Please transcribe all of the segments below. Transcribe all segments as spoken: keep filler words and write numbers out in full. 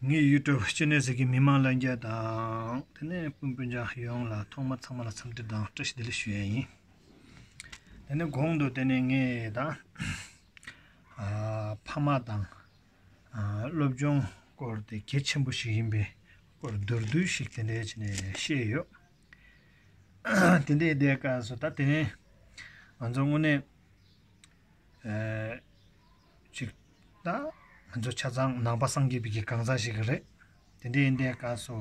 ངའི་ཡུ་ཊུབ་ཅེ་ནལ་ཟིག་གི་མི་མང་ལྷན་རྒྱས་དང་དེ་ནས་སྤུན་སྤུན་ཀྱག་ཡོངས་ལ་ཐོག་མ་ཚང་མ་ལ་འཚམས་འདྲི་དང་བཀྲ་ཤིས་བདེ་ལེགས་ཞུ་ཡ་ཡིན། དེ་ནས་གོང་དུ་དེ་ནས་ངས་ད་ཨ་ཕ་མ་དང་ཨ་སློབ་སྦྱོང་སྐོར་དེ་གལ་ཆེན་པོ་ཞིག་ཡིན་པའི་སྐོར་མདོར་བསྡུས་ཤིག་དེ་འདྲ་བྱས་ནས་བཤད་ཡོད། དེ་འདྲའི་དེའི་སྐབས་སུ་ད་དེ་ནས་ང་ཚོ་དངོས་གནས་ཨེ་ཅིག་ད་ང་ཚོ་ཆ་ཚང་ནང་པ་སངས་རྒྱས་པའི་གི་གང་ཟག་ཞིག་རེད། དེ་འདྲའི་ཡིན་དེའི་སྐབས་སུ་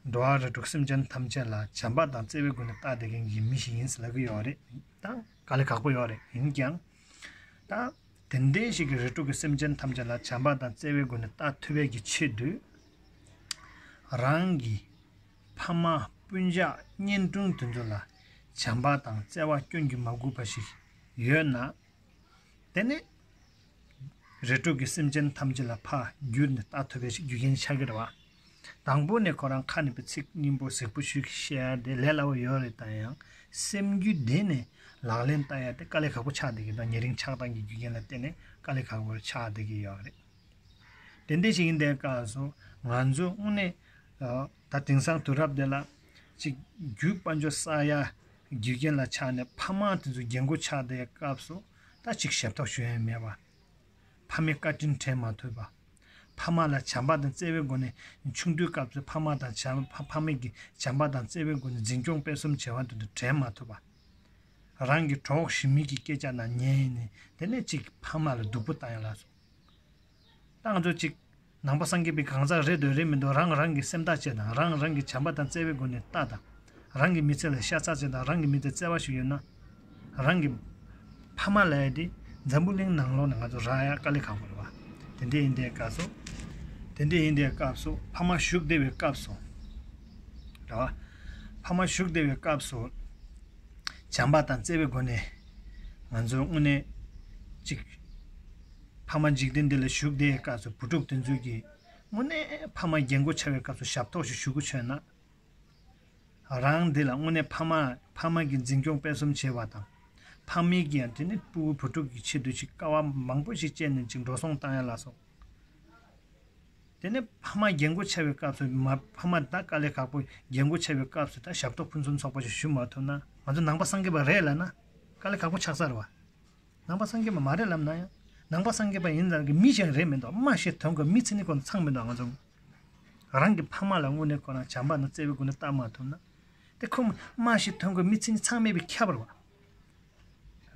འགྲོ་བ་རིགས་དྲུག་སེམས་ཅན་ཐམས་ཅད་ལ་བྱམས་པ་དང་བརྩེ་བའི་སྒོ་ནས་བལྟ་བསྡད་མཁན་གྱི་མི་ཞིག་ཡིན་ཟེར་ལབ་ཀྱི་ཡོད་རེད། ད་དཀའ་ལས་ཁག་པོ་ཡོད་རེད། ཡིན་ཀྱང་ད་དེ་འདྲའི་ཞིག་གི་རིགས་དྲུག་གི་སེམས་ཅན་ཐམས་ཅད་ལ་བྱམས་པ་དང་བརྩེ་བའི་སྒོ་ནས་བལྟ་ཐུབ་པའི་གི་ཆེད་དུ། རང་གི་ཕ་མ་སྤུན་ཀྱག་གཉེན་དྲུང་དེ་ཚོ་ལ་བྱམས་པ་དང་བརྩེ་བ་སྐྱོན་གྱིས་མ་གོས་པ་ཞིག་ཡོད་ན། དེ་ནི་རིགས་དྲུག་གི་སེམས་ཅན་ཐམས་ཅད་ལ་ཕར་བསྒྱུར་ནས་བལྟ་ཐུབ་པའི་ཞིག་རྒྱུ་རྐྱེན་ཆགས་ཀྱི་རེད་བ། དང་པོ་ནས་ཁོ་རང་ཁ་ནས་པའི་ཚིག་སྙན་པོ་གཟིགས་པོ་ཞིག་བཤད་ཡ་དེ་ལས་སླ་བོ་ཡོད་རེད། ད་ཡང་སེམས་རྒྱུད་དེ་ནས་ལག་ལེན་བསྟར་ཡ་དེ་དཀའ་ལས་ཁག་པོ་ཆགས་བསྡད་ཀྱི་འདུག་ཉེ་རིང་ཆགས་སྟངས་ཀྱི་རྒྱུ་རྐྱེན་ལ་བརྟེན་ནས་དཀའ་ལས་ཁག་པོ་ཆགས་བསྡད་ཀྱི་ཡོད་རེད། དེ་འདྲ་ཞིག་ཡིན་དུས་སྐབས་སུ་ང་ཚོ་དངོས་གནས་ཨ་ད་དེང་སང་དུས་རབས་འདི་ལ་ཅིག་རྒྱུད་དཔལ་འབྱོར་བསགས་ཡ་རྒྱུ་རྐྱེན་ལ་ཆགས་ནས་ཕ་མ་དེ་ཚོ་རྒན་རྒོན་ཆགས་བསྡད་སྐབས་སུ་ད་ཅིག་ཞབས་ཏོག་ཞུ་ཡ་མེད་པ། ཕ་མའི་བཀའ་དྲིན་དྲན་མ་ཐུབ་པ། ཕ་མ་ལ་བྱམས་པ་དང་བརྩེ་བའི་སྒོ་ནས་ཆུང་དུས་སྐབས་སུ་ཕ་མ་དང་བྱམས་ཕ་ཕ་མ་གི་བྱམས་པ་དང་བརྩེ་བའི་སྒོ་ནས་འཛིན་སྐྱོང་སྤེལ་གསུམ་བྱས་པ་དེ་ཚོ་དྲན་མ་ཐུབ་པ། རང་གི་གྲོགས་ཞི་མི་གི་སྐད་ཆ་ན་ཉན་ནས་དེ་ནས་ཅིག་ཕ་མ་ལ་སྡུག་པོ་བཏང་ཡ་ལ་སོགས། ད་ང་ཚོ་ཅིག་ནང་པ་སངས་རྒྱས་པའི་གང་ཟག་རེད་འདུག་རེད་མི་འདུག་རང་རང་གི་སེམས་ཐག་བཅད་དང་། རང་རང་གི་བྱམས་པ་དང་བརྩེ་བའི་སྒོ་ནས་ལྟ་དང་། རང་གི་མི་ཚེ་ལ་ཤ་ཚ་བྱེད་དང་། རང་གི་མི་ཚེ་བརྩེ་བ་ཞིག་ཡོད་ན། རང་གི་ཕ་མ་ལབ་ཡ་དེ་འཛམ་བུ་གླིང་ནང་ལོགས་ནས་ང་ཚོ་རག་ཡ་དཀའ་ལས་ཁག་པོ་རེད་བ། དེ་འདྲ་ཡིན་དུས་སྐབས་སུ། དེ་འདྲ་ཡིན་དུས་སྐབས་སུ་ཕ་མ་བཞུགས་བསྡད་པའི་སྐབས་སུ། རེད་བ། ཕ་མ་བཞུགས་བསྡད་པའི་སྐབས་སུ། བྱམས་པ་དང་བརྩེ་བའི་སྒོ་ནས་ང་ཚོ་དངོས་གནས་ཅིག་ཕ་མ་འཇིག་རྟེན་འདི་ལ་བཞུགས་བསྡད་པའི་སྐབས་སུ་བུ་ཕྲུག་དེ་ཚོ་གིས་དངོས་གནས་ཕ་མ་རྒན་རྒོན་ཆགས་པའི་སྐབས་སུ་ཞབས་ཏོག་ཞིག་ཞུ་དགོས་བྱུང་ན། རང་འདི་ལ་དངོས་གནས་ཕ་མ་ཕ་མ་གི་འཛིན་སྐྱོང་སྤེལ་གསུམ་བྱེད་པ་དང་། ཕ་མས་ཀྱང་དེ་ནི་སྤུ་གུ་བུ་ཕྲུག་གི་ཆེད་དུ་ཅིག་དཀའ་བ་མང་པོ་ཞིག་སྤྱད་ནས་ཅིག་འགྲོ་སོང་བཏང་ཡ་ལ་སོགས། དེ་ནས་ཕ་མ་རྒན་རྒོན་ཆགས་པའི་སྐབས་སུ་མ་ཕ་མ་ད་དཀའ་ལས་ཁག་པོ། རྒན་རྒོན་ཆགས་པའི་སྐབས་སུ་ད་ཞབས་ཏོག་ཕུན་སུམ་ཚོགས་པ་ཞིག་ཞུ་མ་ཐུབ་ན། ང་ཚོ་ནང་པ་སངས་རྒྱས་པ་རེད་ལབ་ན་དཀའ་ལས་ཁག་པོ་ཆགས་ས་རེད་བ། ནང་པ་སངས་རྒྱས་པ་མ་རེད་ལབ་ན་ཡང་། ནང་པ་སངས་རྒྱས་པ་ཡིན་ཙང་གི་མི་གཞན་རེད་མི་འདུག་སྨྲ་ཤེས་དོན་གོ་མི་ཚེ་ནི་ཁོ་ཚང་མི་འདུག་ང་ཚོ་རང་གི་ཕ་མ་ལ་དངོས་གནས་ཁོ་རང་བྱམས་པ་དང་བརྩེ་བའི་སྒོ་ནས་བལྟ་མ་ཐུབ་ན། དེ་ཁོ་སྨྲ་ཤེས་དོན་གོ་མི་ཚེ་ནི་ཚང་མེད་པའི་ཁྱབ་རེད་བ།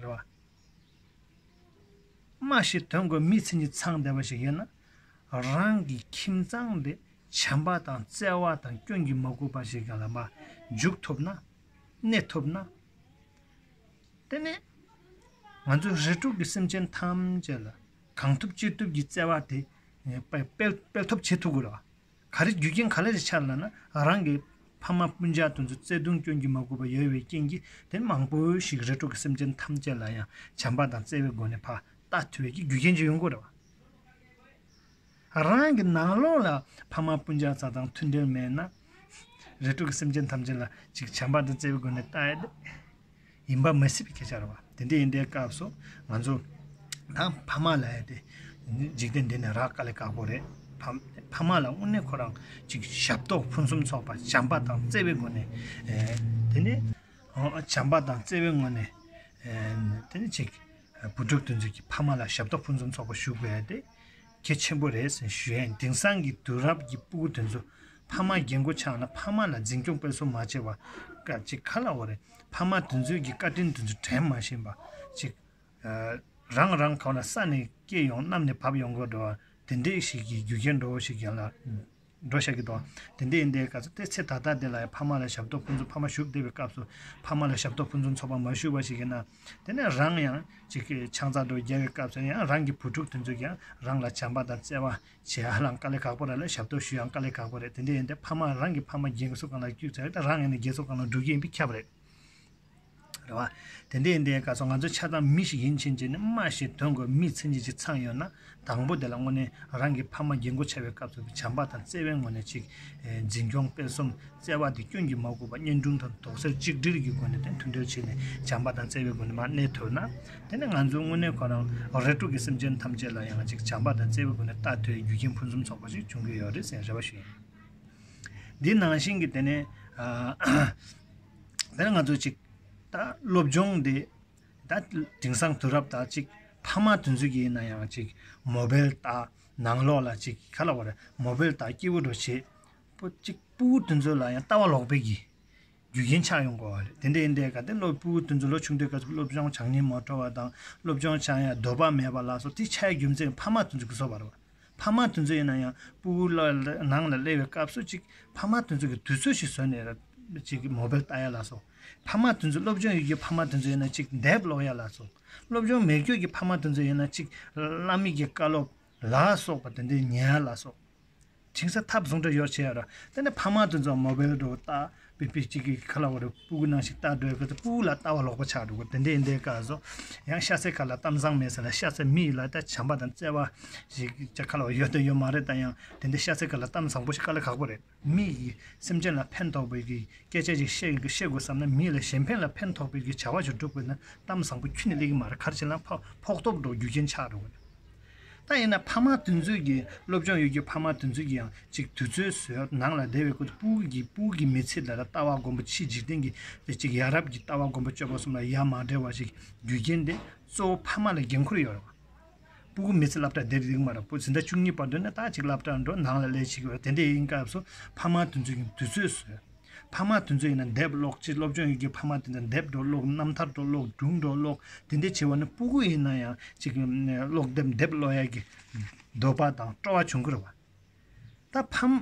རེད་བ། སྨྲ་ཤེས་དོན་གོ་མི་ཚེ་གཉིས་ཚང་བསྡད་པ་ཞིག་ཡོད་ན། རང་གི་ཁྱིམ་ཚང་དེ་བྱམས་པ་དང་བརྩེ་བ་དང་སྐྱོན་གྱིས་མ་གོས་པ་ཞིག་ག་ལ་མ་འཇུག་ཐུབ་ན། གནས་ཐུབ་ན། དེ་ནས་ང་ཚོ་རིགས་དྲུག་གི་སེམས་ཅན་ཐམས་ཅད་ལ་གང་ཐུབ་ཅི་ཐུབ་ཀྱི་བརྩེ་བ་དེ་སྤེལ་སྤེལ་སྤེལ་ཐབས་བྱེད་ཐུབ་དགོས་རེད་བ། ག་རེ་རྒྱུ་རྐྱེན་ག་ལ་རེ་ཆགས་ལབ་ན། རང་གི་ཕ་མ་སྤུན་ཀྱག་དེ་ཚོ་བརྩེ་དུང་སྐྱོན་གྱིས་མ་གོས་པ་ཡོད་པའི་རྐྱེན་གྱིས། དེ་མང་པོ་ཞིག་རིགས་དྲུག་གི་སེམས་ཅན་ཐམས་ཅད་ལ་ཡང་བྱམས་པ་དང་བརྩེ་བའི་སྒོ་ནས་ཕར་ལྟ་ཐུབ་པའི་གི་རྒྱུ་རྐྱེན་ཅིག་ཡོང་གི་རེད་བ། རང་གི་ནང་ལོགས་ལ་ཕ་མ་སྤུན་ཀྱག་ཚོ་དང་མཐུན་སྒྲིལ་མེད་ན། རིགས་དྲུག་གི་སེམས་ཅན་ཐམས་ཅད་ལ་ཅིག་བྱམས་པ་དང་བརྩེ་བའི་སྒོ་ནས་ལྟ་ཡ་དེ་ཡིན་པ་མི་སྲིད་པའི་སྐད་ཆ་རེད་བ། དེ་འདྲ་ཡིན་དུས་སྐབས་སུ་ང་ཚོ་ད་ཕ་མ་ལབ་ཡ་དེ་འཇིག་རྟེན་འདི་ནས་རག་དཀའ་ལས་ཁག་པོ་རེད། ཕ་ཕ་མ་ལ་དངོས་གནས་ཁོ་རང་ཅིག་ཞབས་ཏོག་ཕུན་སུམ་ཚོགས་པ་བྱམས་པ་དང་བརྩེ་བའི་སྒོ་ནས། ཨེ་དེ་ནས་ཨོ་བྱམས་པ་དང་བརྩེ་བའི་ངང་ནས། ཨེ་དེ་ནས་ཅིག་བུ་ཕྲུག་དེ་ཚོ་གི་ཕ་མ་ལ་ཞབས་ཏོག་ཕུན་སུམ་ཚོགས་པ་ཞུ་དགོས་ཡ་དེ་གལ་ཆེན་པོ་རེད་ཟེར་ཞུ་ཡ་ཡིན། དེང་སང་གི་དུས་རབས་ཀྱི་སྤུ་གུ་དེ་ཚོ་ཕ་མ་རྒན་རྒོན་ཆགས་ན་ཕ་མ་ལ་འཛིན་སྐྱོང་སྤེལ་གསུམ་མ་བྱས་པ་ཀ་ཅིག་ག་ལ་འོ་རེད། ཕ་མ་དེ་ཚོའི་གི་བཀའ་དྲིན་དེ་ཚོ་དྲན་མ་ཤེས་པ་ཅིག་རང་རང་གང་ལ་ས་ནས་སྐྱེས་ཡོང་གནམ་ནས་བབས་ཡོང་དགོས་འགྲོ་བ་དེ་འདྲས་ཞིག་གི་རྒྱུ་རྐྱེན་འགྲོ་བ་ཞིག་ཡང་ལ་འགྲོ་བཞག་གི་འདུག་དེ་འདྲས་ཡིན་དུས་སྐབས་སུ་དེ་ཚེ་ད་ལྟ་དེ་ལ་ཡང་ཕ་མ་ལ་ཞབས་ཏོག་ཕུན་སུམ། ཕ་མ་བཞུགས་བསྡད་པའི་སྐབས་སུ་ཕ་མ་ལ་ཞབས་ཏོག་ཕུན་སུམ་ཚོགས་པ་མ་ཞུས་པ་ཞིག་ཡིན་ན། དེ་ནས་རང་ཡང་ཅིག་གི་ཆང་ས་འགྲོ་རྒྱག་པའི་སྐབས་སུ་ཡང་རང་གི་བུ་ཕྲུག་དེ་ཚོ་ཡང་རང་ལ་བྱམས་པ་དང་བརྩེ་བ་བྱེད་ཡ་ལ་དཀའ་ལས་ཁག་པོ་རེད་ལ། ཞབས་ཏོག་ཞུ་ཡང་དཀའ་ལས་ཁག་པོ་རེད། དེ་འདྲས་ཡིན་དུས་ཕ་མ་རང་གི་ཕ་མ་རྒན་གསོ་ཁང་ལ་བསྐྱུར་ཚར་ད་རང་ཡང་ནས་རྒན་གསོ་ཁང་ལ་འགྲོ་གི་ཡིན་པས་ཁྱབ་རེད། རེད་བ། དེ་འདྲ་ཡིན་དུས་སྐབས་སུ་ང་ཚོ་ཆ་ཚང་མི་ཞིག་ཡིན་ཕྱིན་ཆད་ནས་སྨྲ་ཤེས་དོན་གོ་མི་མཚན་ཉིད་ཅིག་ཚང་ཡོད་ན། དང་པོ་དེ་ལ་དངོས་གནས་རང་གི་ཕ་མ་རྒན་གོག་ཆགས་པའི་སྐབས་སུ་བྱམས་པ་དང་བརྩེ་བའི་ངོས་ནས་ཅིག་འཛིན་སྐྱོང་སྤེལ་གསུམ་བརྩེ་བ་དེ་སྐྱོན་གྱིས་མ་གོས་པ་གཉེན་དྲུང་དང་དོགས་སེལ་གཅིག་སྒྲིལ་གྱི་སྒོ་ནས་དེ་མཐུན་སྒྲིལ་བྱས་ནས་བྱམས་པ་དང་བརྩེ་བའི་སྒོ་ནས་མར་གནས་ཐུབ་ན། དེ་ནི་ང་ཚོ་དངོས་གནས་ཁོ་རང་རིགས་དྲུག་གི་སེམས་ཅན་ཐམས་ཅད་ལ་ཡང་ཅིག་བྱམས་པ་དང་བརྩེ་བའི་སྒོ་ནས་ལྟ་ཐུབ་པའི་རྒྱུ་རྐྱེན་ཕུན་སུམ་ཚོགས་པ་ཞིག་འབྱུང་གི་ཡོད་རེད་ཟེར་རེ་བ་ཞུ་ཡིན། འདི་ནང་བཞིན་གྱི་དེ་ནས་ཨ། དེ་ནས་ང་ཚོ་ཅིག་ད་སློབ་སྦྱོང་འདི་ད་དེང་སང་དུས་རབས་ད་ཅིག་ཕ་མ་དེ་ཚོ་གི་ཡིན་ན་ཡང་ཅིག་མོ་བེལ་ལྟ། ནང་ལོགས་ལ་ཅིག་ག་ལ་བར་མོ་བེལ་ལྟ་སྐྱིད་པོ་འགྲོ་བྱེད། པོ་ཅིག་སྤུ་གུ་དེ་ཚོ་ལ་ཡང་ལྟ་བ་ལོག་པའི་གི་རྒྱུ་རྐྱེན་ཆགས་ཡོང་གི་ཡོད་རེད། དེ་འདྲ་ཡིན་དུས་ག་དེ་སློབ་སྤུ་གུ་དེ་ཚོ་ལོ་ཆུང་དུས་སྐབས་སུ་སློབ་སྦྱོང་བྱང་སྙིང་མ་བྲོ་བ་དང་སློབ་སྦྱོང་བྱང་ཡ་འདོད་པ་མེད་པ་ལ་སོགས་དེ་ཆགས་ཡ་རྒྱུ་མཚན་ཕ་མ་དེ་ཚོ་གིས་བཟོས་པ་རེད་བ། ཕ་མ་དེ་ཚོ་ཡིན་ན་ཡང་སྤུ་གུ་ལ་ནང་ལ་སླེབས་པའི་སྐབས་སུ་ཅིག་ཕ་མ་དེ་ཚོ་གིས་དུས་ཚོད་ཞིག་བཟོས་ནས་ར་ཅིག་མོ་བེལ་ལྟ་ཡ་ལ་སོགས། ཕ་མ་དེ་ཚོ་སློབ་སྦྱོང་ཡོད་རྒྱུའི་ཕ་མ་དེ་ཚོ་ཡིན་ན་ཅིག་དེབ་ཀློག་ཡ་ལ་སོགས། སློབ་སྦྱོང་མེད་རྒྱུ་གི་ཕ་མ་དེ་ཚོ་ཡིན་ན་ཅིག་བླ་མའི་གི་བཀའ་སློབ་ལ་སོགས་པ་དེ་འདྲའི་ཉན་ཡ་ལ་སོགས། དེང་སང་ཐབས་བཟང་འདྲ་ཡོད་བྱས་ར། དེ་ནས་ཕ་མ་དེ་ཚོ་མོ་བེལ་འགྲོ་ལྟ། པི་པི་གཅིག་གི་ཁ་ལ་བ་རེ་སྤུ་གུ་ནང་ཞིག་ལྟ་འགྲོ་གི་སྤུ་གུ་ལ་ལྟ་བ་ལོག་པ་ཆགས་འགྲོ་གི། དེ་འདྲ་ཡིན་དུས་སྐབས་སུ་ཡང་ཤ་ཚའི་ཁ་ལ་གཏམ་བཟང་མེད་ཟེར་ལ། ཤ་ཚ་མི་ཡི་ལ་ད་བྱམས་པ་དང་བརྩེ་བ་ཞིག་ཅ་ཁ་ལ་བ་ཡོད་དང་ཡོད་མ་རེད། ད་ཡང་དེ་འདྲ་ཤ་ཚའི་ཁ་ལ་གཏམ་བཟང་པོ་ཞིག་དཀའ་ལས་ཁག་པོ་རེད། མི་ཡི་སེམས་ཅན་ལ་ཕན་ཐོགས་པའི་གི་སྐད་ཆ་ཞིག་བཤད་བཤད་དགོས་བསམ་ན། མི་ལ་གཞན་ཕན་ལ་ཕན་ཐོགས་པའི་གི་བྱ་བ་ཞིག་སྒྲུབ་དགོས་ན་གཏམ་བཟང་པོ་ཁྱོན་ནས་སླེབས་ཀྱི་མ་རེད། ག་རེ་བྱས་ན་ཕ་ཕོག་ཐོབ་འགྲོ་རྒྱུ་རྐྱེན་ཆགས་འགྲོ་གི་རེད། ད་ཡིན་ན་ཕ་མ་དེ་ཚོས་ཀྱི་སློབ་སྦྱོང་ཡོད་རྒྱུ་ཕ་མ་དེ་ཚོས་ཀྱི་ཡང་ཅིག་དུས་ཚོད་བཟོས། ནང་ལ་བསྡད་པའི་སྐབས་སུ་སྤུ་གུ་གི་སྤུ་གུ་གི་མི་ཚེ་ལ་ལྟ་བ་སྒོམ་པ་ཕྱི་འཇིག་རྟེན་གྱི་དེ་ཅིག་ཡ་རབས་ཀྱི་ལྟ་བ་སྒོམ་པ་སྤྱོད་པ་གསུམ་ལ་ཡ་མ་བྲལ་བ་ཞིག་རྒྱུ་རྐྱེན་དེ་གཙོ་བོ་ཕ་མ་ལ་འགན་ཁུར་ཡོད་རེད་བ། སྤུ་གུ་མི་ཚེ་སློབ་གྲྭ་དེར་འདུག་མ་རེད། སྤུ་འཛིན་གྲྭ་བཅུ་གཉིས་བར་དུ་ནས་ད་ཅིག་སློབ་གྲྭ་འགྲོ་ནང་ལ་སླེབས་ཤིག་ཡོད། དེ་འདྲ་ཡིན་སྐབས་སུ་ཕ་མ་དེ་ཚོས་ཀྱི་དུས་ཚོད་བཟོས། ཕ་མ་དེ་ཚོ་ཡིན་ན་དེབ་ཀློག་ཅིག་སློབ་སྦྱོང་ཡོད་རྒྱུ་ཕ་མ་དེ་ཚོ་དེབ་འགྲོ་ཀློག་རྣམ་ཐར་འགྲོ་ཀློག་སྒྲུང་འགྲོ་ཀློག་དེ་འདྲ་བྱེད་པ་ནི་སྤུ་གུ་ཡིན་ན་ཡང་ཅིག་ཀློག་དེབ་དེབ་ཀློག་ཡ་གི་འདོད་པ་དང་སྤྲོ་བ་བྱུང་གི་རེད་བ། ད་ཕ་མ་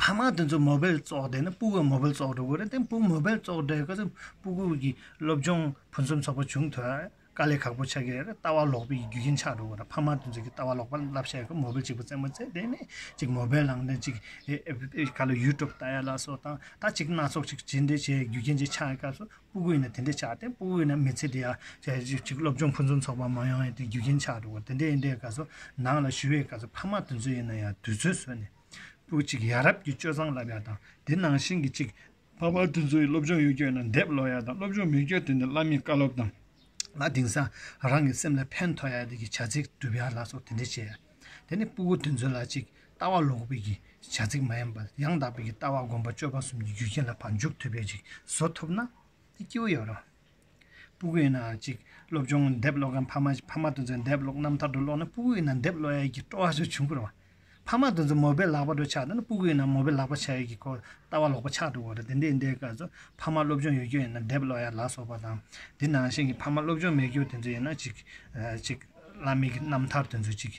ཕ་མ་དེ་ཚོ་མོ་བེལ་བཙོག་བསྡད་ན་སྤུ་གུ་མོ་བེལ་བཙོག་འགྲོ་གི་རེད། དེ་སྤུ་གུ་མོ་བེལ་བཙོག་འགྲོ་ག་ཚོད་སྤུ་གུ་གི་སློབ་སྦྱོང་ཕུན་སུམ་ཚོགས་པོ་བྱུང་ཐུབ། དཀའ་ལས་ཁག་པོ་ཆགས་ཀྱི་རེད། ལྟ་བ་ལོག་པའི་རྒྱུ་རྐྱེན་ཆགས་འགྲོ་གི་རེད། ཕ་མ་དེ་ཚོ་གི་ལྟ་བ་ལོག་པ་བསླབ་བྱས་གི་མོ་བེལ་གཅིག་པུ་རྩེད་མོ་རྩེ་དེ་ནས་ཅིག་མོ་བེལ་ལངས་ནས་ཅིག་ཨེ་ཨེ་ཨེ་ག་ལ་ཡུ་ཊུབ་ལྟ་ཡ་ལ་སོགས་དང་ད་ཅིག་སྣ་ཚོགས་ཅིག་ཇི་འདྲ་བྱས་རྒྱུ་རྐྱེན་ཅིག་ཆགས་ཡ་སྐབས་སུ་སྤུ་གུ་ཡིན་ན་དེ་འདྲ་ཆགས་ཏེ་སྤུ་གུ་ཡིན་ན་མི་ཚེ་འདི་ཡ་ཅིག་སློབ་སྦྱོང་ཕུན་སུམ་ཚོགས་པ་མ་ཡོང་ཡ་དེ་རྒྱུ་རྐྱེན་ཆགས་འགྲོ་གི་རེད། དེ་འདྲ་ཡིན་དུས་སྐབས་སུ་ནང་ལ་བཞུགས་པའི་སྐབས་སུ་ཕ་མ་དེ་ཚོ་ཡིན་ན་ཡང་དུས་ཚོད་བཟོས་ནས་སྤུ་གུ་ཅིག་ཡ་རབས་ཀྱི་སྤྱོད་བཟང་བསླབ་ཡ་དང་དེ་ནང་བཞིན་གྱི་ཅིག་ཕ་མ་དེ་ཚོའི་སློབ་སྦྱོང་ཡོད་རྒྱུ་ཡིན་ན་དེབ་ཀློག་ཡ་དང་། སློབ་སྦྱོང་མེད་རྒྱུ་དེ་ནི་བླ་མའི་བཀའ་སློབ་དང་། ལ་དེང་སང་རང་གི་སེམས་ལ་ཕན་ཐོགས་ཡ་དེ་གི་བྱ་ཚིག་སྒྲུབ་ཡ་ལ་སོགས་དེ་འདྲ་བྱས་ཡ། དེ་ནི་སྤུ་གུ་དེ་ཚོ་ལ་ཅིག་ལྟ་བ་ལོག་པའི་གི་བྱ་ཚིག་མ་ཡིན་པར་ཡང་དག་པའི་གི་ལྟ་བ་སྒོམ་པ་སྤྱོད་པ་གསུམ་གྱི་རྒྱུ་རྐྱེན་ལ་ཕར་འཇུག་ཐུབ་པའི་ཅིག་བཟོ་ཐུབ་ན་དེ་སྐྱིད་པོ་ཡོད་རེད། སྤུ་གུ་ཡིན་ན་ཅིག་སློབ་སྦྱོང་དེབ་ཀློག་མཁན་ཕ་མ་ཕ་མ་དེ་ཚོས་དེབ་ཀློག་རྣམ་ཐར་དུ་ཀློག་ན་སྤུ་གུ་ཡིན་ན་དེབ་ཀློག་ཡ་གི་སྤྲོ་བ་ཞིག་བྱུང་གི་རེད་བ། ཕ་མ་དེ་ཚོ་མོ་བེལ་ལག་པ་འགྲོ་ཆགས་ད་ནི་སྤུ་གུ་ཡིན་ན་མོ་བེལ་ལག་པ་ཆགས་ཡ་གི་ཁོ་ལྟ་བ་ལོག་པ་ཆགས་འགྲོ་གི་རེད། དེ་འདྲ་ཡིན་དུས་སྐབས་སུ་ཕ་མ་སློབ་སྦྱོང་ཡོད་རྒྱུ་ཡིན་ན་དེབ་ཀློག་ཡ་ལ་སོགས་པ་དང་། དེ་ནང་བཞིན་གྱི་ཕ་མ་སློབ་སྦྱོང་མེད་རྒྱུ་དེ་ཚོ་ཡིན་ན་ཅིག་ཨ་ཅིག་བླ་མའི་གི་རྣམ་ཐར་དེ་ཚོ་ཅིག་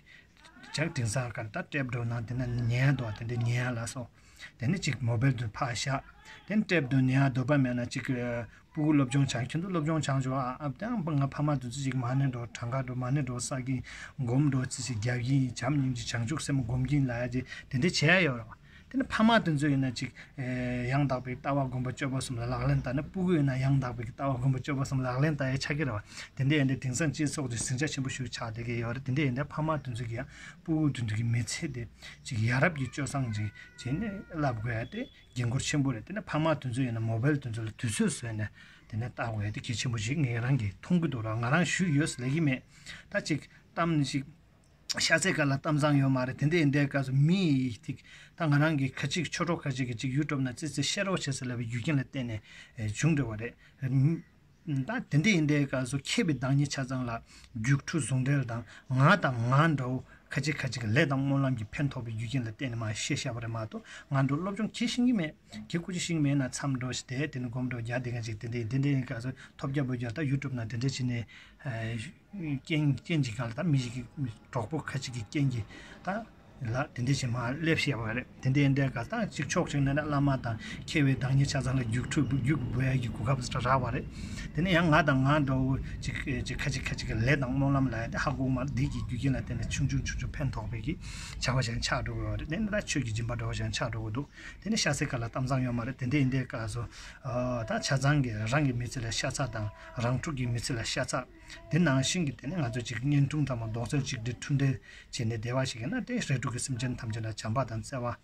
ཅག་དེང་སང་ག་ད་ཊེབ་འགྲོ་ན་དེ་ན་ཉན་འདུག་དེ་འདྲ་ཉན་ཡ་ལ་སོགས། དེ་ནི་ཅིག་མོ་བེལ་དུ་ཕར་བཞག་དེ་ནི་ཊེབ་དུ་ཉན་ཡ་འདོད་པ་མེད་ན་ཅིག་ཨ་སྤུ་གུ་སློབ་སྦྱོང་སྦྱང་། ཁྱོད་ཚོ་སློབ་སྦྱོང་སྦྱང་ཆོག་ཨ། ཨ་ད་ང་ཕ་མ་དེ་ཚོ་ཅིག་མ་ཎི་འགྲོ་གྲངས་ཀ་འགྲོ་མ་ཎི་འགྲོ་ས་གི་སྒོམ་འགྲོ་ཚེ་ཅིག་རྒྱབ་ཡིན་བྱམས་སྙིང་རྗེ་བྱང་ཆུབ་སེམས་སྒོམ་གྱིན་ལ་ཡ་ཅིག་དེ་འདྲ་བྱས་ཡ་ཡོད་རེད་བ། དེ་ནི་ཕ་མ་དེ་ཚོ་ཡིན་ན་ཅིག་ཨེ་ཡང་དག་པའི་ལྟ་བ་སྒོམ་པ་སྤྱོད་པ་གསུམ་ལ་ལག་ལེན་བསྟར་ན། སྤུ་གུ་ཡིན་ན་ཡང་དག་པའི་ལྟ་བ་སྒོམ་པ་སྤྱོད་པ་གསུམ་ལག་ལེན་བསྟར་ཡ་ཆགས་ཀྱི་རེད་བ། དེ་འདྲ་ཡིན་དུས་དེང་སང་སྤྱི་ཚོགས་དེ་ཟིང་ཆ་ཆེན་པོ་ཞིག་ཆགས་བསྡད་ཀྱི་ཡོད་རེད། དེ་འདྲ་ཡིན་དུས་ཕ་མ་དེ་ཚོ་གི་ཡང་སྤུ་གུ་དེ་ཚོ་གི་མི་ཚེ་དེ་ཅིག་ཡ་རབས་ཀྱི་སྤྱོད་བཟང་ཅིག་བྱས་ནས་བསླབ་དགོས་ཡ་དེ་འགན་ཁུར་ཆེན་པོ་རེད། དེ་ནས་ཕ་མ་དེ་ཚོ་ཡིན་ན་མོ་བེལ་དེ་ཚོ་ལ་དུས་ཚོད་བཟོས་ནས་དེ་ནས་བལྟ་དགོས་ཡ་དེ་གལ་ཆེན་པོ་ཞིག་ངས་རང་གིས་མཐོང་གི་འདུག་ར། ང་རང་ཞུས་ཡོད་ཟེར་ལབ་ཀྱི་མེད། ད་ཅིག་གཏམ་ཞིག་ཤ་ཚའི་ཁ་ལ་གཏམ་བཟང་ཡོད་མ་རེད། དེ་འདྲ་ཡིན་དུས་སྐབས་སུ་མི་ཡི་ཐིག་ད་ང་རང་གི་ཁ་ཅིག་ཆོས་གྲོགས་ཁ་ཅིག་གིས་ཅིག་ཡུ་ཊུབ་ན་ཙི་ཙི་བཤད་རོགས་བྱེད་ཟེར་ལབ་པའི་རྒྱུ་རྐྱེན་ལ་བརྟེན་ནས་ཨེ་བྱུང་འདྲ་བ་རེད། ད་དེ་འདྲ་ཡིན་དུས་སྐབས་སུ་མཁས་པའི་བདག་ཉིད་ཆ་ཚང་ལ་རྒྱུགས་འཕྲུལ་ཟུང་འབྲེལ་དང་ང་དང་ང་འདྲ་བོ་ཁ་ཅིག་ཁ་ཅིག་གི་ལས་དང་སྨོན་ལམ་གྱི་ཕན་ཐོགས་པའི་རྒྱུ་རྐྱེན་ལ་བརྟེན་ནས་མར་བཤད་བཞག་པ་རེད་མ་གཏོགས། ང་འདྲ་བོ་སློབ་སྦྱོང་གང་ཡང་ཤེས་ཀྱི་མེད། གི་ཀུ་ཅི་ཤིང་མེད་ན་མཚམས་འགྲོ་ཞིག་དེ་དེ་ནི་སྒོམ་འགྲོ་རྒྱ་དེ་ག་ཅིག་དེ་འདྲའི་དེ་འདྲའི་སྐབས་སུ་ཐོབ་རྒྱ་བོད་རྒྱ་ད་ཡུ་ཊུབ་ན་དེ་འདྲའི་བྱས་ནས་རྐྱེན་རྐྱེན་གྱི་སྒང་ལ་ད་མི་ཞིག་གི་གྲོགས་པོ་ཁ་ཅིག་གི་རྐྱེན་གྱིས་ད་ ལ་དེ་འདྲ་ཞིག་མར་སླེབས་བཞག་པ་རེད། དེ་འདྲ་ཡིན་དུས་ག་ད་ཅིག་ཕྱོགས་གཅིག་ནས་ན་བླ་མ་དང་མཁས་པའི་བདག་ཉིད་ཆ་ཚང་ལ་རྒྱུགས་འཕྲོད་རྒྱུགས་འབུལ་ཡ་གི་གོ་སྐབས་རག་པ་རེད། དེ་ནས་ཡང་ང་དང་ང་འདྲ་བོ་ཅིག་ཅིག་ཁ་ཅིག་ཁ་ཅིག་གི་ལས་དང་སྨོན་ལམ་ལ་ཡ་དེ་ཧ་གོ་མ་འདི་གི་རྒྱུ་རྐྱེན་ལ་བརྟེན་ནས་ཆུང་ཆུང་ཆུང་ཆུང་ཕན་ཐོགས་པའི་གི་བྱ་བ་ཞིག་ཆགས་འགྲོ་གི་ཡོད་རེད། དེ་ནས་ད་ཆོས་ཀྱི་སྦྱིན་པ་འདྲ་བོ་ཞིག་ཆགས་འགྲོ་གི་འདུག་དེ་ནས་ཤ་ཚའི་ཁ་ལ་གཏམ་བཟང་ཡོད་མ་རེད། དེ་འདྲ་ཡིན་དུས་ག་སོ་ད་ཆ་ཚང་གི་རང་གི་མི་ཚེ་ལ་ཤ་ཚ་དང་རང་ཕྲུག་གི་མི་ཚེ་ལ་ཤ་ཚ། དེ་ནང་བཞིན་གྱི་དེ་ནས་ང་ཚོ་ཅིག་བརྙན་ཐུང་དང་མ་རྡོག་རྩ་གཅིག་སྒྲིལ་མཐུན་སྒྲིལ་བྱས་ནས་བསྡད་པ་ཞིག་ཡིན་ན་དེ་རིགས་དྲུག་གི་སེམས་ཅན་ཐམས་ཅད་ལ་བྱམས་པ་དང་བརྩེ་བ་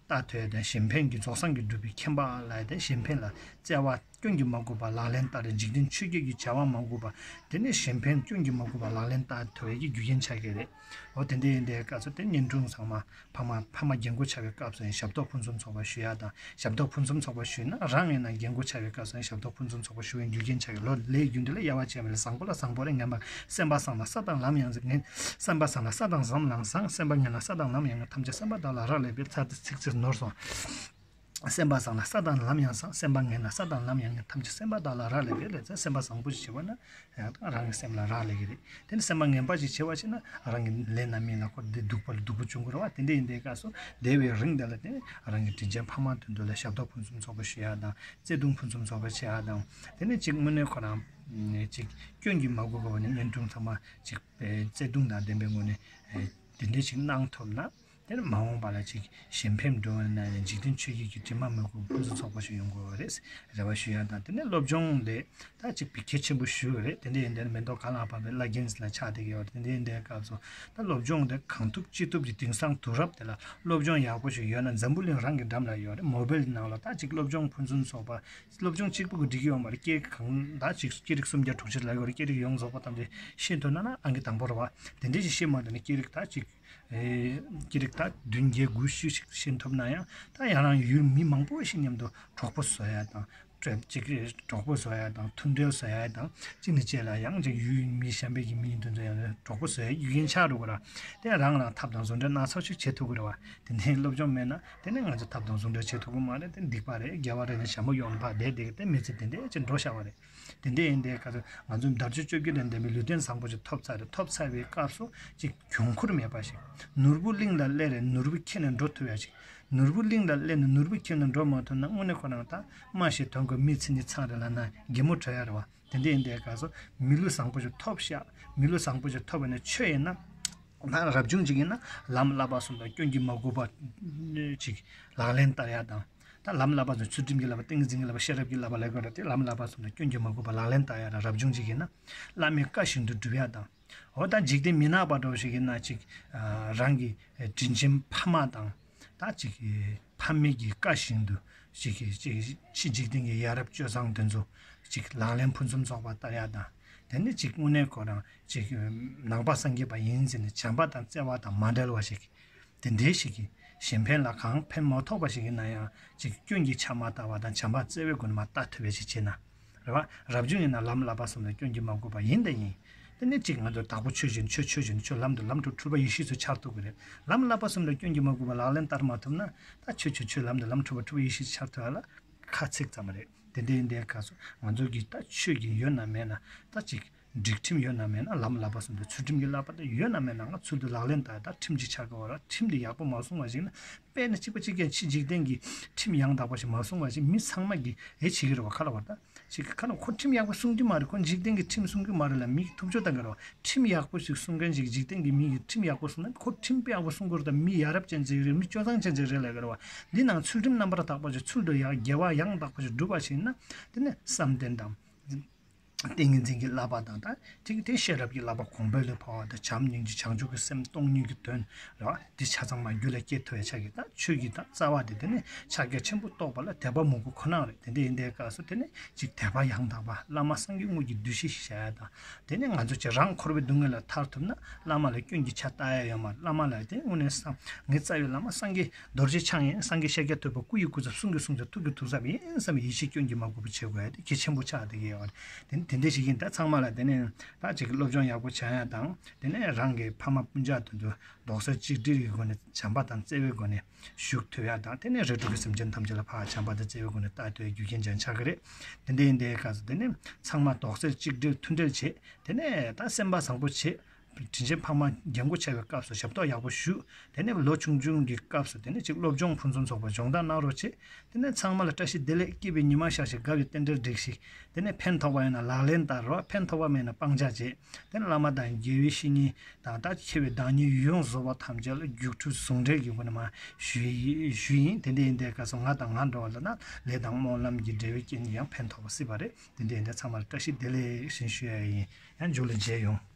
ལྟ་ཐུབ་ཡ་དང་གཞན་ཕན་གྱི་རྫོགས་སངས་རྒྱས་སྒྲུབ་པའི་མཁྱེན་པ་ལ་ཡ་དང་གཞན་ཕན་ལ་བརྩེ་བ་སྐྱོན་གྱིས་མ་གོས་པ་ལག་ལེན་བསྟར་འཇིག་རྟེན་ཆོས་བརྒྱད་ཀྱི་བྱ་བ་མ་གོས་པ་དེ་ནས་གཞན་ཕན་སྐྱོན་གྱིས་མ་གོས་པ་ལག་ལེན་བསྟར་ཐུབ་ཡ་གི་རྒྱུ་རྐྱེན་ཆགས་ཀྱི་རེད། འོ་དེ་འདྲ་ཡིན་དུས་སྐབས་སུ་དེ་བརྙན་ཐུང་ཚང་མ་ཕ་མ་ཕ་མ་རྒན་གོག་ཆགས་པའི་སྐབས་སུ་ཡང་ཞབས་ཏོག་ཕུན་སུམ་ཚོགས་པ་ཞུ་ཡ་དང་ཞབས་ཏོག་ཕུན་སུམ་ཚོགས་པ་ཞུས་ན་རང་ཡིན་ན་རྒན་གོག་ཆགས་པའི་སྐབས་སུ་ཡང་ཞབས་ཏོག་ཕུན་སུམ་ཚོགས་པ་ཞུ་བའི་རྒྱུ་རྐྱེན་ཆགས་ཀྱི་ལོ་ལས་རྒྱུ་འབྲས་ལ་དབྱེ་བ་བྱས་མེད་ལ་བཟང་པོ་ལ་བཟང་པོ་རེ་ངན་པ་སེམས་པ་བཟང་ལ་བསགས་དང་ལམ་ཡང་ངན་སེམས་པ་བཟང་ལ་བསགས་དང་ལམ་ཡང་བཟང་སེམས་པ་ངན་ལ་བསགས་དང་ལམ་ཡང་ངན་ཐམས་ཅད་སེམས་པ་བདག་ལ་རག་ལས་པའི་ཚར་ཏེ་ཚིག་ཚིག་ནོར་སོང་། སེམས་པ་བཟང་ལ་བསགས་དང་ལམ་ཡང་བཟང་། སེམས་པ་ངན་ལ་བསགས་དང་ལམ་ཡང་ངན། ཐམས་ཅད་སེམས་པ་བདག་ལ་རག་ལས་པས་ལས་ཚེ་སེམས་པ་བཟང་པོ་ཞིག་བྱེད་པ་ན་ཡང་དག་རང་གི་སེམས་ལ་རག་ལས་ཀྱི་རེད། དེ་ནི་སེམས་པ་ངན་པ་ཞིག་བྱེད་པ་ཞིག་ན་རང་གི་ལས་རྣམ་སྨིན་ལ་འཁོར་ཏེ་སྡུག་པ་ལ་སྡུག་པོ་བྱུང་དགོས་རེད་བ། དེ་འདྲ་ཡིན་དུས་སྐབས་སུ་འདས་པའི་རིང་དེ་ལ་དེ་ནི་རང་གི་དྲིན་ཅན་ཕ་མ་དོན་དུ་ལ་ཞབས་ཏོག་ཕུན་སུམ་ཚོགས་པ་ཞུ་ཡག་དང་བརྩེ་དུང་ཕུན་སུམ་ཚོགས་པ་བྱེད་ཡག་དང་དེ་ནི་གཅིག་དངོས་གནས་ཁོ་རང་གཅིག་སྐྱོན་གྱིས་མ་གོས་པ་ནི་བརྙན་ཐུང་ཚང་མ་གཅིག་བརྩེ་དུང་དང་ལྡན་པའི་ངོས་ནས་དེ་འདྲ་ཞིག་གནང་ཐུབ་ན། དེ་ནི་མ་འོངས་པ་ལ་ཅིག་གཞན་ཕན་འགྲོ་བ་ན་ཡང་འཇིག་རྟེན་ཆོས་བརྒྱད་ཀྱི་དྲི་མ་མི་དགོས་ཕུན་སུམ་ཚོགས་པ་ཞིག་ཡོང་དགོས་པ་རེད། རེ་བ་ཞུ་ཡག་དང་དེ་ནས་སློབ་སྦྱོང་ལས་ད་ཅིག་བེད་སྤྱོད་ཆེན་པོ་ཞུ་བ་རེད། དེ་འདྲ་ཡིན་དེ་མེ་ཏོག་གང་ལ་ཕབ་པའི་བླ་རྒན་ལ་ཆགས་བསྡད་ཀྱི་ཡོད་རེད། དེ་འདྲ་ཡིན་དེ་སྐབས་སུ་ད་སློབ་སྦྱོང་དེ་གང་ཐུབ་ཅི་ཐུབ་ཀྱིས་དེང་སང་དུས་རབས་དེ་ལ་སློབ་སྦྱོང་ཡག་པོ་ཞིག་ཡོད་ན་འཛམ་བུ་གླིང་རང་གི་འགྲམ་ལ་ཡོད་རེད། མོ་བེལ་ནང་ལ་ད་ཅིག་སློབ་སྦྱོང་ཕུན་སུམ་ཚོགས་པ་སློབ་སྦྱོང་གཅིག་པུ་གིས་འགྲིག་གི་ཡོད་མ་རེད། སྐད་གང་ད་ཅིག་སྐད་རིགས་སུམ་བརྒྱ་དྲུག་ཅུ་ལ་ཡོད་རེད། སྐད་རིགས་ཡོངས་རྫོགས་པ་ཐམས་ཅད་ཤེས་ཐུབ་ན་ན་ཨང་ཀི་དང་པོ་རེད་བ། དེ་འདྲ་ཞིག་ཤེས་མ་ཐུབ་ན་སྐད་རིགས་ད་ཅིག་སྐད་རིགས་ད་བདུན་བརྒྱད་དགུ་བཅུ་ཞིག་ཤེས་ཐུབ་ན་ཡང་ད་ཡང་རང་ཡུལ་མི་མང་པོ་ཞིག་མཉམ་དུ་གྲོགས་པོ་བཟོ་ཡ་དང་གྲོགས་གཅིག་གྲོགས་པོ་བཟོ་ཡ་དང་མཐུན་སྒྲིལ་བཟོ་ཡ་དང་གཅིག་ནས་གཅིག་ལ་ཡང་གཅིག་ཡུལ་མི་གཞན་པའི་གི་མི་ཡིན་དུས་ཚོད་ཡང་གྲོགས་པོ་བཟོ་ཡ་རྒྱུ་རྐྱེན་ཆགས་འགྲོ་གི་ར། དེ་རང་རང་ཐབས་དང་ཟུང་འབྲེལ་སྣ་ཚོགས་ཤིག་བྱེད་ཐུབ་ཀྱི་རེད་བ། དེ་ནས་སློབ་སྦྱོང་མེད་ན་དེ་ནས་ང་ཚོ་ཐབས་དང་ཟུང་འབྲེལ་བྱེད་ཐུབ་ཀྱི་མ་རེད། དེ་སྡིག་པ་རེད། དགེ་བ་རེད་ནས་ཞྭ་མོ་གཡོགས་ནས་ཕར་བསྡད་བསྡད་ཀྱི་དེ་མི་ཚེ་དེ་འདྲ་ཅིག་འགྲོ་བཞག་པ་རེད། དེ་འདྲ་ཡིན་དེ་ག་ཚོད་ང་ཚོའི་དལ་འབྱོར་བཅོ་བརྒྱད་དང་ལྡན་པའི་ལུས་རྟེན་བཟང་པོ་ཞིག་ཐོབ་ཚར་རེད། ཐོབ་ཚར་བའི་སྐབས་སུ་ཅིག་གྱོང་ཁུར་མེད་པ་ཞིག་ནོར་བུ་གླིང་ལ་སླེབས་རེད། ནོར་བུ་ཁྱེར་ནས་འགྲོ་ཐུབ་ཡ་ཞིག་ནོར་བུ་གླིང་ལ་སླེབས་ནས་ནོར་བུ་ཁྱེར་ནས་འགྲོ་མ་ཐུབ་ན་དངོས་གནས་ཁོ་རང་ད་རྨ་ཞིག་དོན་དགོས་མི་ཚེ་གཉིས་ཚང་རེད་ལབ་ན་གད་མོ་བྲོ་ཡ་རེད་བ། དེ་འདྲ་ཡིན་དེ་ག་ཚོད་མི་ལུས་བཟང་པོ་ཞིག་ཐོབ་ཤག་མི་ལུས་བཟང་པོ་ཞིག་ཐོབ་པ་ནས་ཆོས་ཡིན་ན། ད་རབ་བྱུང་ཅིག་ཡིན་ན་ལམ་བསླབ་པ་གསུམ་དང་སྐྱོན་གྱིས་མ་གོས་པ་ཅིག་ལག་ལེན་བསྟར་ཡ་དང་། ད་ལམ་བསླབ་པ་གསུམ་ཚུལ་ཁྲིམས་ཀྱི་བསླབ་པ་ཏིང་ངེ་འཛིན་གྱི་བསླབ་པ་ཤེས་རབ་ཀྱི་བསླབ་པ་ལ་གོ་ར་དེ་ལམ་བསླབ་པ་གསུམ་དང་སྐྱོན་གྱིས་མ་གོས་པ་ལག་ལེན་བསྟར་ཡ་དང་རབ་བྱུང་ཅིག་ཡིན་ན་བླ་མའི་བཀའ་བཞིན་དུ་སྒྲུབ་ཡ་དང་། འོ་ད་འཇིག་རྟེན་མི་ནག་པ་འདྲ་བོ་ཞིག་ཡིན་ན་ཅིག་རང་གི་དྲིན་ཅན་ཕ་མ་དང་། ད་ཅིག་ཕ་མེས་ཀྱི་བཀའ་བཞིན་དུ་ཅིག་ཅིག་ཕྱི་འཇིག་རྟེན་གྱི་ཡ་རབས་སྤྱོད་བཟང་དེ་ཚོ་ཅིག་ལག་ལེན་ཕུན་སུམ་ཚོགས་པ་བསྟར་ཡ་དང་། དེ་ནས་ཅིག་དངོས་གནས་ཁོ་རང་ཅིག་ནང་པ་སངས་རྒྱས་པ་ཡིན་ཟེར་ནས་བྱམས་པ་དང་བརྩེ་བ་དང་མ་བྲལ་བ་ཞིག་དེ་འདྲའི་ཞིག་གིས་གཞན་ཕན་ལ་གང་ཕན་མ་ཐོགས་པ་ཞིག་ཡིན་ན་ཡང་ཅིག་སྐྱོན་གྱི་ཆ་མ་ལྟ་བ་དང་བྱམས་པ་བརྩེ་བའི་སྒོ་ནས་མ་ལྟ་ཐུབ་པའི་ཞིག་བྱས་ན། རེད་བ། རབ་བྱུང་ཡིན་ན་ལམ་བསླབ་པ་གསུམ་ལ་སྐྱོན་གྱིས་མ་གོས་པ་ཡིན་དང་ཡིན། དེ་ནས་ཅིག་ང་ཚོ་དྭགས་པོ་ཆོས་བཞིན་ཆོས་ཆོས་བཞིན་ཆོས་ལམ་དུ་ལམ་དུ་འཁྲུལ་པ་ཡེ་ཤེས་སུ་འཆར་ཐུབ་ཀྱི་རེད། ལམ་བསླབ་པ་གསུམ་ལ་སྐྱོན་གྱིས་མ་གོས་པ་ལག་ལེན་བསྟར་མ་ཐུབ་ན་ད་ཆོས་ཆོས་ཆོས་ལམ་དུ་ལམ་འཁྲུལ་པ་འཁྲུལ་པ་ཡེ་ཤེས་སུ་འཆར་ཐུབ་ཡ་ལ་ཁ་ཚིག་ཙམ་རེད། དེ་འདྲ་ཡིན་དེ་ག་སོ་ང་ཚོ་གི་ད་ཆོས་ཀྱི་ཡོད་ན་མེད་ན་ད་ཅིག་སྒྲིག་ཁྲིམས་ཡོད་ན་མེད་ན་ལམ་བསླབ་པ་གསུམ་དང་ཚུལ་ཁྲིམས་ཀྱི་བསླབ་པ་དེ་ཡོད་ན་མེད་ན་ང་ཚུལ་དུ་ལག་ལེན་བསྟར་ད་ཁྲིམས་ཅིག་ཆགས་དགོས་པ་ར། ཁྲིམས་དེ་ཡག་པོ་མ་སྲུང་བ་ཞིག་ན་དཔེར་ན་གཅིག་པ་གཅིག་རྐྱང་ཕྱི་འཇིག་རྟེན་གྱི་ཁྲིམས་ཡང་དག་པ་ཞིག་མ་སྲུང་བ་ཞིག་མི་ཚང་མ་གི་ཨེ་བྱེད་ཀྱི་རེད་བ། ཁ་ལ་བར་ད་ཅིག་ཁ་ལ་ཁོ་ཁྲིམས་ཡག་པོ་སྲུང་གི་མ་རེད། ཁོ་འཇིག་རྟེན་གྱི་ཁྲིམས་སྲུང་གི་མ་རེད་ལ་མི་གི་ཐུབ་ཆོག་བཏང་གི་རེད་བ། ཁྲིམས་ཡག་པོ་ཞིག་སྲུང་མཁན་ཞིག་འཇིག་རྟེན་གྱི་མི་གི་ཁྲིམས་ཡག་པོ་སྲུང་ན་ཁོ་ཁྲིམས་དཔེ་ཡག་པོ་སྲུང་དགོས་རེད། ད་མི་ཡ་རབས་ཅན་ཅིག་རེད། མི་སྤྱོད་བཟང་ཅན་ཅིག་རེད་ལ་གི་རེད་བ། འདི་ནང་ཚུལ་ཁྲིམས་རྣམ་པར་དག་པ་ཞིག་ཚུལ་དུ་ཡག་དགེ་བ་ཡང་དག་པ་ཞིག་སྒྲུབ་པ་ཞིག་ཡིན་ན་དེ་ནི་བསམ་གཏན་དང་། ཏིང་ངེ་འཛིན་གྱི་བསླབ་པ་དང་ད་ཐིག་དེ་ཤེས་རབ་ཀྱི་བསླབ་པ་གོང་འཕེལ་ལ་འཕར་བ་དང་བྱམས་སྙིང་རྗེ་བྱང་ཆུབ་ཀྱི་སེམས་སྟོང་ཉིད་ཀྱི་དོན་རེད་བ། འདི་ཆ་ཚང་མ་རྒྱུད་ལ་སྐྱེ་ཐུབ་ཡ་ཆགས་ཀྱི་ད་ཆོས་ཀྱི་ད་རྩ་བ་དེ་དེ་ནི་ཕྱག་རྒྱ་ཆེན་པོ་རྟོགས་པ་ལ་དད་པ་མོས་གུས་ཁོ་ན་རེད། དེ་འདྲ་ཡིན་དེ་སྐབས་སུ་དེ་ནི་ཅིག་དད་པ་ཡང་དག་པ་བླ་མ་སངས་རྒྱས་དངོས་ཀྱི་འདུ་ཤེས་ཤིག་བྱ་ཡ་དང་། དེ་ནས་ང་ཚོ་ཅིག་རང་འཁོར་བའི་སྡུག་བསྔལ་ལ་ཐར་ཐུབ་ན་བླ་མ་ལ་སྐྱོན་གྱི་ཆ་ལྟ་ཡ་ཡོད་མ་རེད། བླ་མ་ལ་དེ་དངོས་གནས་སམ་ངའི་རྩ་བའི་བླ་མ་སངས་རྒྱས་རྡོ་རྗེ་འཆང་ཡིན། སངས་རྒྱས་ཤཱཀྱ་ཐུབ་པ་སྐུ་ཡི་སྐུ་ཚབ་གསུང་གི་གསུང་ཚབ་ཐུགས་ཀྱི་ཐུགས་གསབ་ཡིན་བསམ་པའི་ཡིད་ཆེས་སྐྱོན་གྱིས་མ་གོས་པ་བྱེད་དགོས་ཡ་དེ་གལ་ཆེན་པོ་ཆགས་བསྡད་ཀྱི་ཡོད་རེད། དེ་དེ་འདྲ་ཞིག་ཡིན་ད་ཚང་མ་ལ་དེ་ནས་ད་ཅིག་སློབ་སྦྱོང་ཡག་པོ་བྱ་ཡ་དང་དེ་ནས་རང་གི་ཕ་མ་སྤུན་ཀྱག་དེ་ཚོ་རྡོག་རྩ་གཅིག་སྒྲིལ་གྱི་སྒོ་ནས་བྱམས་པ་དང་བརྩེ་བའི་སྒོ་ནས་བཞུགས་ཐུབ་ཡ་དང་དེ་ནས་རིགས་དྲུག་གི་སེམས་ཅན་ཐམས་ཅད་ལ་ཕར་བྱམས་པ་དང་བརྩེ་བའི་སྒོ་ནས་ལྟ་ཐུབ་ཡ་རྒྱུ་རྐྱེན་ཅན་ཆགས་ཀྱི་རེད། དེ་འདྲ་ཡིན་དེ་ག་ཚོད་དེ་ནས་ཚང་མ་རྡོག་རྩ་གཅིག་སྒྲིལ་མཐུན་སྒྲིལ་བྱེད། དེ་ནས་ད་སེམས་པ་བཟང་པོ་བྱེད། དྲིན་ཅན་ཕ་མ་རྒན་གོག་ཆགས་པའི་སྐབས་སུ་ཞབས་ཏོག་ཡག་པོ་ཞུ། དེ་ནས་ལོ་ཆུང་ཆུང་གི་སྐབས་སུ་དེ་ནས་ཅིག་སློབ་སྦྱོང་ཕུན་སུམ་ཚོགས་པ་སྦྱོང་བརྡར་གནང་རོགས་བྱེད། དེ་ནས་ཚང་མ་ལ་བཀྲ་ཤིས་བདེ་ལེགས། སྐྱིད་པའི་ཉི་མ་ཤར་ཞིང་དགའ་བའི་རྟེན་འབྲེལ་སྒྲིགས་ཤིག་དེ་ནས་ཕན་ཐོགས་པ་ཡིན་ན་ལག་ལེན་བསྟར་རོགས། ཕན་ཐོགས་པ་མེད་ན་སྤང་བྱ་བྱེད། དེ་ནས་བླ་མ་དང་དགེ་བའི་བཤེས་གཉེན་དང་ད་ཆེ་བའི་བདག་ཉིད་ཡོངས་རྫོགས་པ་ཐམས་ཅད་ལ་རྒྱུགས་ཁྲུས་ཟུང་འབྲེལ་གྱི་སྒོ་ནས་མར་ཞུ་ཡི་ཞུ་ཡིན། དེ་འདྲ་ཡིན་དུས་སྐབས་སུ་ང་དང་ང་འདྲ་བ་ལ་ན་ལས་དང་སྨོན་ལམ་གྱི་འབྲས་བུའི་རྐྱེན་ཡང་ཕན་ཐོགས་པ་སྲིད་པ་རེད། དེ་འདྲ་ཡིན་དུས་ཚང་མ་ལ་བཀྲ་ཤིས་བདེ་ལེགས་ཞེས་ཞུ་ཡ་ཡིན། ཡང་མཇུག་ལ་མཇལ་ཡོང་།